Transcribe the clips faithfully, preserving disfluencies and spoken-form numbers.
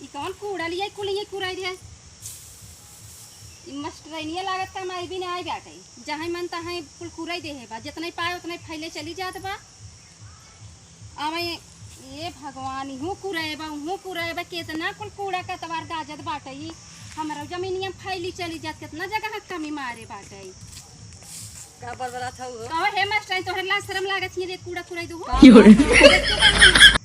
ई कौन कूड़ा लिया, कुल ये कुराई रे? ई मास्टरनिया लागत का माई भी ना आई बाटे। जहाँ मन तहाँ कुल कुराई देहे बा, जितने पाए उतने फैले चली जात बा। अब ये, ये भगवान, इहूँ कुराए बा, उहूँ कुराए बा, केतना कुल कूड़ा कतवार गाजत बाटे। ई हमरो जमीनिया में फैली चली जात, केतना जगह कमी मारे बाटे। का बरबरात हऊ हो? कहो हे मास्टर, तोहरे लाज शरम लागत नहीं रे, कूड़ा कुराई दू हो। का?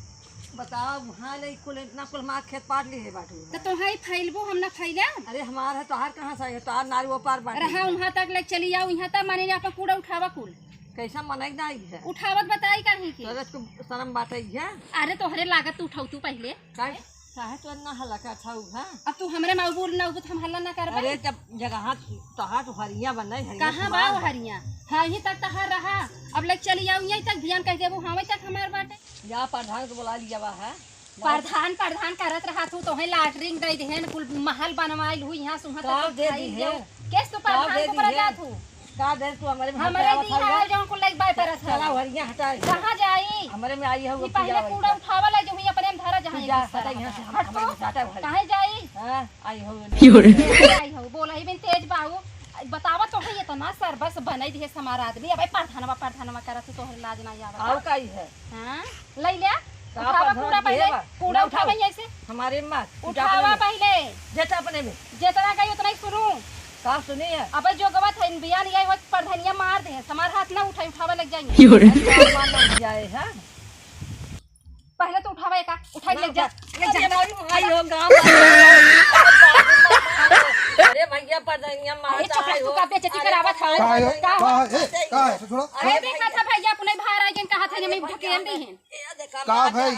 बताओ, वहाँ ले कुल इतना कुल हमार खेत पाट लिए बाटू। तो तोहाई फैलबो, हम ना फैला। अरे हमार है, तोहार कहाँ से है? तोहार नारी वो पार बाटे। अरे हाँ, वहाँ तक ले चली आओ, यहाँ तक माने आपन कूड़ा उठावा कुल। कैसा मनई ना आई है? उठावत बताई काहे के? तोरे को शर्म बाटे है? अरे तोहरे लागत तू उठाऊ तू पहले। काहे? काहे तो ना हल्ला का उठाऊ है? अब तू हमरे में बोल ना, तो हम हल्ला ना करबे। अरे जब जगह तोहार तो हरिया बने, हरिया कहाँ बा वो हरिया? हाँ, यहीं तक तोहार रहा। अब ले चली आओ, यहीं तक ध्यान कह देबो, हाँ, वहीं तक हमार बाटे। या प्रधान को बुला लिया बा है। प्रधान, प्रधान करत रहा तू, तोहे लाटरिंग दे देहेन, कुल महल बनवाइल हु, यहाँ से वहाँ का तक दे खाई दी है? जाओ। केस तू का प्रधान दे को दी पर है? जात हु। का दे तू हमरे में हमरे हटावत दी हऊ? है, जौन कुल लइक बाय परत है। चला हरिया हटाई। कहाँ जाई? हमरे में आई हऊ, ई पहले पूरा उठावा ला, जो हुई अपने में धरा जहाँ तू एक जा, हिस्सा हटा रहा यहाँ से, है। हट हमरे में हटा हऊ। काहे जाई? हाँ, आई हऊ। क्यों रे? काहे आई हऊ? बोला ही बिन तेज बाऊ। बतावा तो है, इतना सरबस बनाई दिहे हमार आदमी। अबे प्रधानवा, प्रधानवा करत तू, तोहरे लाज ना आवत। आओ का ई है? हाँ, लई ले। का उठावा प्रधान पूरा जी पहले, है बा? पूरा ना उठावा उठाओ। यहीं से। हमारे माँ, उठावा उठा अपने में। पहले। जेठ अपने में। जितना गई उतना ही सुनू। का सुनी है? अबे जो गवत है, इन बियान यही वक्त प्रधानिया मार दे, हमार हाथ ना उठाई, उठावा लग जाएंगे। क्यों रे? अरे, का मार लग जाए, हाँ? पहले तो उठावा एका, उठाई ले जा, ले जा। अरे भाई, भाई हो, गाँव वाले। अरे भैया, परधनिया मार अरे चुप रह, तू का बेइज्जती करावत हौ? का है? का है? ए, का है? छोड़ा। अरे देखा था भैया, अपने बाहर आ गए, कहा था, "मैं ढकेल दी हैं।" का भाई?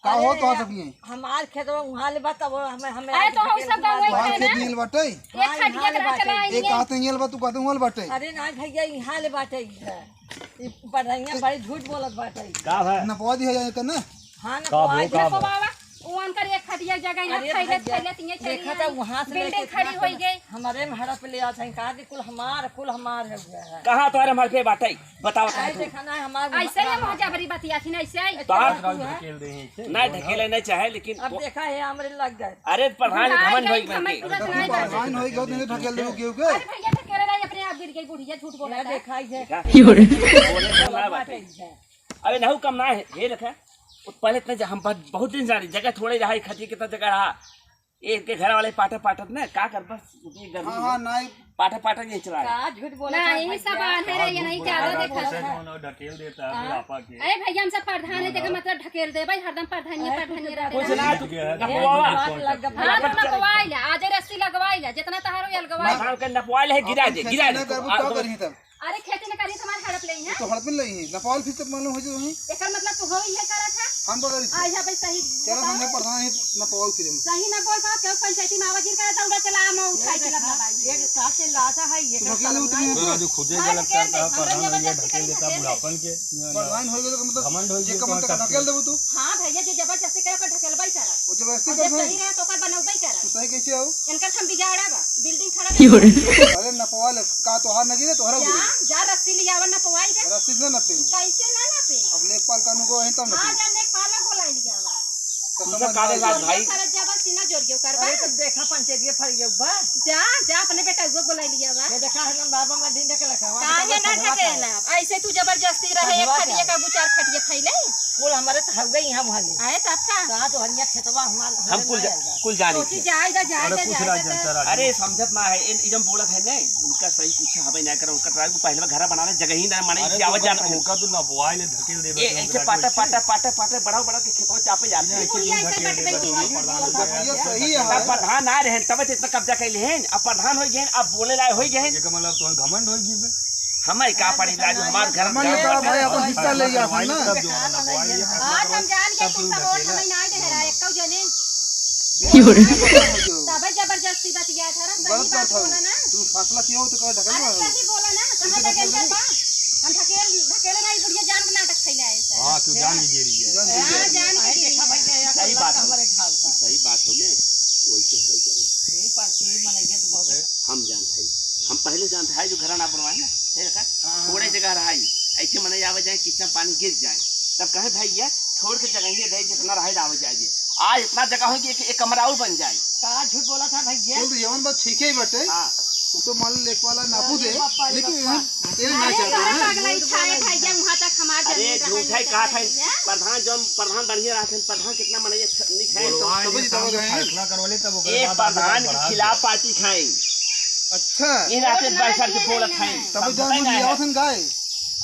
का हो तो सकी है? हमार खेतवा उहाँ ले बा, तब हमें, हमें अरे तो हम सब गाँव वहाँ खेत नहीं बाटे? एक खटिया करा चला एक आएंगे। हाथ नहीं बा, तू कहते उहाँ ले बाटे। अरे ना भैया, यहाँ ले बाटे। ई परधनिया बड़ी झूठ बोलत बाटे। का है? नपवा दिया जाए करना। हाँ, का नपवा भो, दिया। का भो? नपवावा, वो उनकर एक खटिया जगह यहाँ अरे थैले, भैया, थैले, तीन देखा थैले, था वहाँ से बिल्डिंग लेके खड़ी इतना होई गई। हमारे में हड़प ले आत हैं, कहा कि कुल हमार, कुल हमार है हुआ है। कहाँ तोहरे हमार पे बाटे? बताओ, अरे कहाँ तू? देखा ना, हमार ऐसे ही हम जबरी बतिया थी ना, ऐसे ही। तोहार बात हुआ है। ढकेल दे हैं, ऐसे ना बोल। ढकेले नहीं चाहे, लेकिन अब वो देखा है, हमरे लग गए। अरे, प्रधान हाँ, घमंड यही होई घमंड बनके। पूरा अरे, तो सुनाई तू प्रधान होई गयो, नहीं ढकेल देबो केहू के? अरे भैया, ढकेले रही, अपने आप गिर गई बुढ़िया, झूठ बोला था। देखा ही है। देखा? क्यों रे? बोले तो ना बाटे। अरे, नहु कम ना है, ये देखा। वो पहले इतने ज-, हम बहुत, बहुत दिन जानी, जगह थोड़े रहा, खटिया कितना जगह रहा। एक के घर वाले पाटे पाटत ना, का कर बस, ये गर्मी हाँ, है। हाँ, नहीं। पाटे पाटे ये चला है। का झूठ बोला ना, था यही सब भैया? आन्हर है, ये नहीं ज्यादा देखा था। ढकेल देता है हाँ। बुढ़ापा के। अरे भैया, हम सब प्रधान है, देखा मतलब ढकेल दे भाई, हरदम प्रधानिये, अरे प्रधानिये कुछ रहते कुछ हैं। ना, तू ये है, नपवावा। ये बात लग गया। हाँ, तो नपवाई ले, आज रस्सी लगवाई ले, जितना तहारो ये लगवाई ले। प्रधान के नपवाई ले, गिरा अपन दे, खेती गिरा ना दे। करबो, आ, का तो करी तब? अरे खेती न करी, तुम्हारे हड़प ले हैं। तो हड़प ले हैं, नपवाल फिर तब मालूम हो जाए। एकर मतलब तू हो ये करा था? हम तो करी थे। आ, यहाँ पे सही चलो, बताओ। हमने प्रधान है, नपवाल फिर हम। सही ना बोल पाओ, क्यों पंचायती में आवाज करता, उड़ा चला, हम उठाई चला भाई। एक साथ से लाता है, ये तो ढकेल दे उतनी है। तो आज खुदे हाँ, गलत ढकेल करता दे, है, हमरा प्रधान भैया जबरदस्ती ढकेल करी, देता है ढकेल दे। बुढ़ापन के। प्रधान हो गए तो मतलब घमंड हो जे गया, कम कहाँ तक ढकेल देबू तू? हाँ भैया, जे जबरदस्ती करे, ओकर ढकेलबा ही करा। वो जबरदस्ती और जब करबे? सही रहे तो ओकर बनौबे ही करा। तू सही कैसे हो? इनकर हम बिगाड़ा बा, बिल्डिंग खड़ा क्यों रे? अरे नपवा ले, का तोहार न गिरे, तोहरा जा, गिरे। जा रस्सी ले आवा, नपवाई दे। रस्सी से ना नपे। कैसे ना नपे? अब लेखपाल कानून को वहीं तब हाँ, नपे। जा लेखपाल बोला लिया बा। तो उनका समझ काले में बात आई। भाई। करत जा बस सीना जोर गयो करबा। अरे तो देखा पंचायत ये फरियौ बा। जा, जा अपने बेटा को बोला लिया बा। ये देखा है ना बाबा में दिन के लखवा। काहे ना ढकेला? ऐसे तू जबरदस्ती रहे, एक खटिया का बुचार खटिया फैले। कुल हमारे तो हवे यहाँ भाले। आए तब का? कहाँ तो हरिया खेतवा हमार, हम कुल हमारे जा-, नहीं आएगा। कुल जानी सोची थे। जाए जा, जाए अरे जा, कुछ जाए ना जा। जनता राजू। अरे समझत ना है, इन, इजम बोलत है नहीं, उनका सही कुछ हवे ना करे, उनका ड्राइवर पहले घर बनाने जगह ही ना माने, अरे इससे आवत तो जात उनका, नहीं। उनका तो नपवाई ले ढकेल देबे, ए, तो ऐसे उनका पाटा, ड्राइवर पाटा, पाटा, पाटा, बड़ा, बड़ा के खेतवा चापे जाते हैं। ऐसे बुढ़िया ऐसे ढकेल बट देबे, गई तो है। प्रधान ये सही है। तब प्रधान ना रहे, तब इतना कब्जा कैले हैं, अब प्रधान हो गए, अब बोले लायक हो गए। एकर मतलब तोहन घमंड हो गइबे। हमारे का पड़ी लाज, हमार घर घमंड में तो भाई अपन हिस्सा ले जा, है ना? तब जो है ना, नपवाई ले, आज हम जान गए, तब कुल सब वोट ढकेला। हमें ना दे रहा, एक जने। क्यों रे? तबे जबरदस्ती बतिया था, सही गलत बात बात है। बोला ना। तू फैसला किया हो तो कह ढकेल अरे दो। सही बोला ना, कहाँ ढकेल दो? हम ढकेल, ढकेल रही बुढ़िया जान के नाटक फैलाए सर। हाँ, क्यों जान के गिरी है? जान के हाँ, गिरी। जान के अरे गिरी देखा है। भैया, सही बात है। हमारे घाव पर। सही बात हो ले, वैसे है भाई। ये पार्टी में नहीं है, तू बहुत हम जानत हई, हम पहले जानत हई जो घरा ना बनवाए ना, हे रखा, हाँ, हाँ, थोड़े हाँ। जगह रहाई, ऐसे मने आवे जाए, कितना पानी गिर जाए, तब कहे, "भैया, छोड़ के जगह ही दे, जितना रहे आवे जाए।" आज इतना जगह हो कि एक, एक कमरा और बन जाए। का झूठ बोला था भैया? बोल दो, जवन बात ठीक है बटे। हाँ। वो तो मान लो लेखपाल नापू अरे दे, बापा रे लेकिन बापा। यहाँ, यहाँ ना अरे चल रहा कहाँ है। पागल है, छाए खाई गया, वहाँ तक हमार अरे जमीन रहा झूठ है, नहीं कहा था भैया। प्रधान, जौन प्रधान बढ़िया रहा था, प्रधान कितना मनई अच्छा नहीं खाए, बोलवा तब ये जी, तब तब गए। फैसला करवा ले, तब ओकरे एक बाद आगे प्रधान के बढ़ा खिलाफ दे। पार्टी खाई। अच्छा। ये रात वोट में ना बैठ के दिए बोलत जाइए हैं। ना। तब सब जान पता बुझ नहीं लिया है। होतन गाय।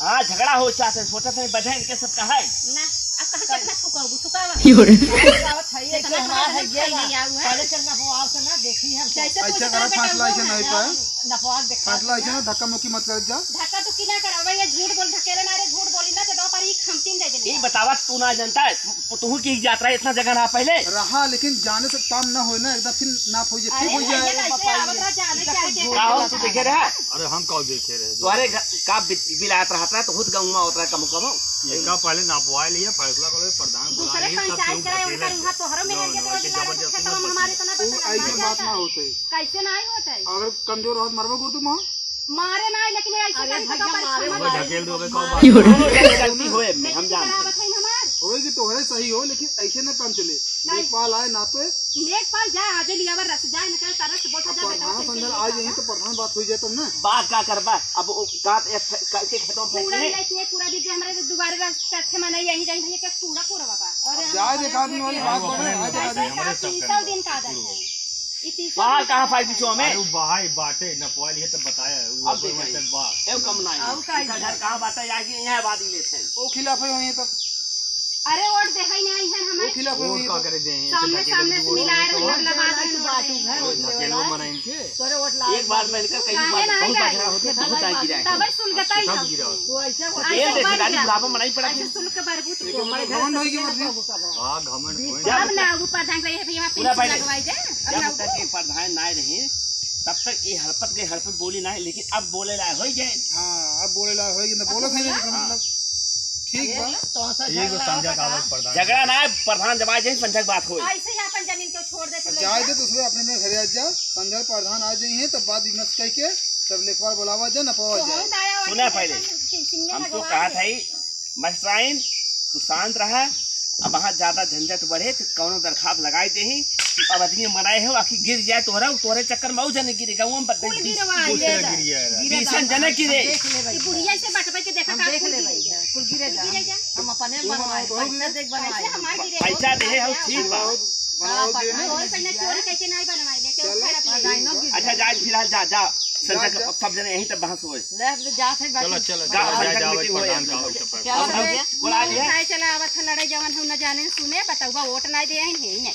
हाँ, झगड़ा हो चाहते हैं, सोचते हैं, बैठे इनके सब कहा है। ना, अब कहाँ तक ना थुकाओ, थुकाओ। क्यों रे? थुकाओ, थुकाओ, ये तो हमारा है, ये ना। पहले चल ना हो, आप से ना देखी हम। जैसे तो ऐसा करा, फैसला ऐसा नहीं पाए। नफवार देखा फैसला ऐसा ना, धक्का मुक्की मत कर जा। धक्का तो किला करा भाई, ये झूठ बोल, ढकेले ना रे, झूठ बोली ना, तो दो पारी खमतीन दे देने। ये बतावा, तू ना जानता है, तू, तू की जात रहा है इतना जगह ना पहले। रहा, लेकिन जाने से काम ना होए ना, एकदम फिर ना हो जाए, अरे ठीक हो भैया, जाए। कैसे आवत रहा, जाने से आके का हो, तू देखे रहा? अरे हम का देखे रहे? तुम्हारे घ-, का बि-, बिलात रहत रहा, तो खुद गाँव में होत रहा, कम कम। ये का पहले नापवा लिए, फैसला करो, प्रधान बुला दूसरे लिए, तब पंचायत क्यों करे, अकेले उनका रुहा तोहरो में जो है, उनके जबरदस्ती खेतवा में मत हमारे बतिया। इतना वो पैसा ऐसे लगा बात जाता ना है। होते। कैसे ना होते? अगर कमजोर रहत मरबो कर तुम, हाँ? मारे ना, लेकिन ऐसे अरे कहीं भैया, तो मारे समझ वो नहीं। ढकेल देबे, कौन बात? क्यों रे? गलती होए में, हम लेकिन जानते हैं। करावत है हमार। होए कि तोहरे सही हो, लेकिन ऐसे ना काम चले। नहीं। लेखपाल आए नापे। लेखपाल जाए, आजे लियावर रस जाए, न करे तरस बोलता अब जा बेटा, प्रधान कैसे संजय नहीं आज करता? यहीं तो प्रधान बात हुई जाए तब ना। बात का करबा? अब वो का, एक ठ-, का, के खेतों में पूरा फंसे हैं। नहीं, ये पूरा बीघे हमारे तो दोबारा रस तक थे, माने यहीं जाए, भैया, क्या पूरा, पूरा बाबा। अरे अब हम जाए दे, एक आदमी वाली बात बोले, आज, आज। कैसे का तीन सौ दिन का आदत है? ई तीसरा बाहर दिन कहाँ का पाई है। बिचवा में? अरे, वो बाहर बाटे, नपवा लिए तो बताया, वो अब ऊपर देखा में ये। तक बा। एव कम ना है। और का इसका है? घर कहाँ बाटे? यहाँ की, यहाँ आबादी लेते हैं। वो खिलाफ है वहीं तो। अरे, वोट दे है नहीं है हमें। वो खिलाफ है वोट वहीं का तो। करे दे हैं? सामने, तो ढकेल सामने दे से वोट मिलाए वोट रहना, वोट। लगा दे वोट वोट दे। ढकेल वो मना इनके। तोरे वोट ला एक बार में इनका कहीं काहे बात ना बहुत आएगा? झगड़ा होते, बहुत आगे गिरा है। तबे सुलगता ही सब हम। गिरा। तू ऐसे वोट ये ऐसे देख, बढ़ गाड़ी गया। बुढ़ापा मनाई पड़ा ऐसे फिर। सुलग के बरबूत ये को। हमारे घर घमंड होई के से मतलब। हाँ, घमंड होई। अब ना, ऊपर ढंग रही है, भैया, पूरा पीछे पहले। लगवाई दे। अब जब ना तक वो ये प्रधान ना रहे, तब तक ये हड़पत गए, हड़पत बोली ना, लेकिन अब बोले लायक हो गए। हाँ, अब बोले लायक हो गए, ना अब बोलत है, बोला। लेकिन हाँ। मतलब, ठीक अरे, बा। तो ऐसा ये झगड़ा तो संजय होता का था। आवाज प्रधान। झगड़ा ना है, प्रधान जब आ जाए, संजय की बात होई। ऐसे ही अपन जमीन को छोड़ दे, तो जाए दे, तो उसमें अपने में घरे आ जा। संजय प्रधान आ जाइए, तब बात विमर्श करके, तब लेखपाल बुलावा जा, नपवा तो जाए। हम तो आया हुआ सुना नहीं, पहले, अपन सिंह हमको लगवा कहा दे। था ही, मास्टराइन, तू शांत रहा। अब वहाँ ज्यादा झंझट बढ़े तो कौनो दरखास्त लगाई देही कि अब आदमी मनाए हो, आखिर गिर जाए तोहरा, तोहरे चक्कर में और जने गिरे, गाँव में बदल कुल बीस, गिरवा बीस ले जने दा। गिर जाए। गिरे बीस दा। जने गिरे। देख ले भाई। ये बुढ़िया से बटवे के देखा हम का देख कुल ले गिरे भाई, दा। कुल गिरे कुल दा। गिरे दा। हम अपने तू बनवाए, बनाओ तो पैसा गिरे। देख बनवाए। पैसा हम पैसा दे, हम ठीक बा। बनाओ, बनाओ का दे। और पहले चोरी करके नहीं बनवाए, लेके चलो। खराब नहीं। बनाई न गिर अच्छा, जाए। जाए, फिलहाल जा, जा। संजय जा, के जा। सब जने यहीं तक बहस होए। ले, अब जा, फिर चलो, बाकी चलो, जा, चलो, संजय जा, के जा, मीटिंग होए। प्रधान का होई तो क्या प्रधान बोला है? चाहे चला आवत है लड़ाई, जवन हम न जाने न सुने, बतौबा वोट ना दे, यहीं नहीं।